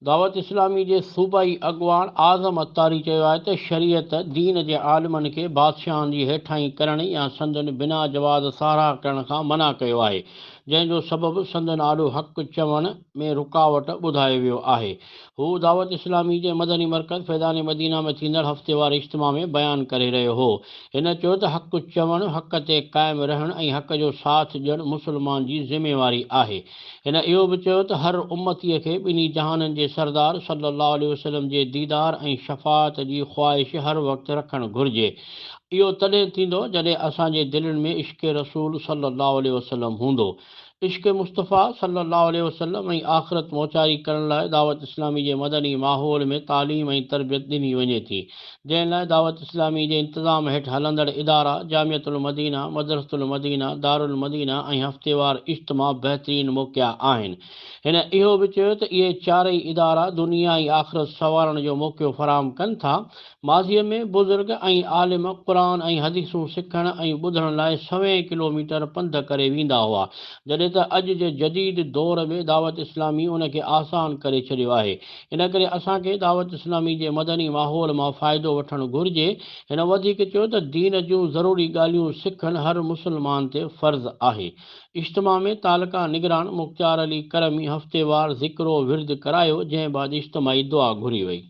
دعوت اسلامي جي صوبائي اڳواڻ اعظم عطاري چيو آهي ته شريعت دين جي عالمن کي بادشاهن جي هيٺاهين ڪرڻ يا سندن بنا جواز ساراهه ڪرڻ کان منع ڪيو آهي، جنهن جو سبب سندن آڏو حق چوڻ ۾ رڪاوٽ ٻڌايو ويو آهي. هو دعوت اسلامي جي مدني مرڪز فيضان مدينه ۾ ٿيندڙ هفتيوار اجتماع ۾ بيان ڪري رهيو هو. هن چيو ته حق چوڻ، حق تي قائم رهڻ ۽ حق جو ساٿ ڏيڻ مسلمان جي ذميواري آهي. هن اهو به چيو ته هر امتيء کي ٻنهي جهانن جي سردار صلّي الله عليه وسلّم جي ديدار ۽ شفاعت جي خواهش هر وقت رکڻ گهرجي. اهو تڏهن ٿيندو جڏهن اسان جي دلين ۾ عشق رسول صلّي الله عليه وسلّم هوندو. عشق مصطفيٰ صلّي الله عليه وسلّم ۽ آخرت موچاري ڪرڻ لاء دعوت اسلامي جي مدني ماحول ۾ تعليم ۽ تربيت ڏني وڃي ٿي. جنهن لاء دعوت اسلامي جي انتظام هيٺ هلندڙ ادارا جامعة المدينه، مدرسة المدينه، دارالمدينه ۽ هفتيوار اجتماع بهترين موقعا آهن. هن اهو به چيو ته اهي چارئي ادارا دنيا ۽ آخرت سنوارڻ جو موقعو فراهم ڪن ٿا. ماضيء ۾ بزرگ ۽ عالم قرآن ۽ حديثون سکڻ ۽ ٻڌڻ لاء سوين ڪلوميٽر پنڌ ڪري ويندا هئا، جڏهن ته اڄ جي جديد دور ۾ دعوت اسلامي ان کي آسان ڪري ڇڏيو آهي. ان ڪري اسان کي دعوت اسلامي جي مدني ماحول مان فائدو وٺڻ گهرجي. هن وڌيڪ چيو ته دين جون ضروري ڳالهيون سکڻ هر مسلمان تي فرض آهي. اجتماع ۾ تعلقه نگران مختيار علي ڪرمي هفتيوار ذڪر و ورد ڪرايو جنهن بعد اجتماعي دعا گهري وئي.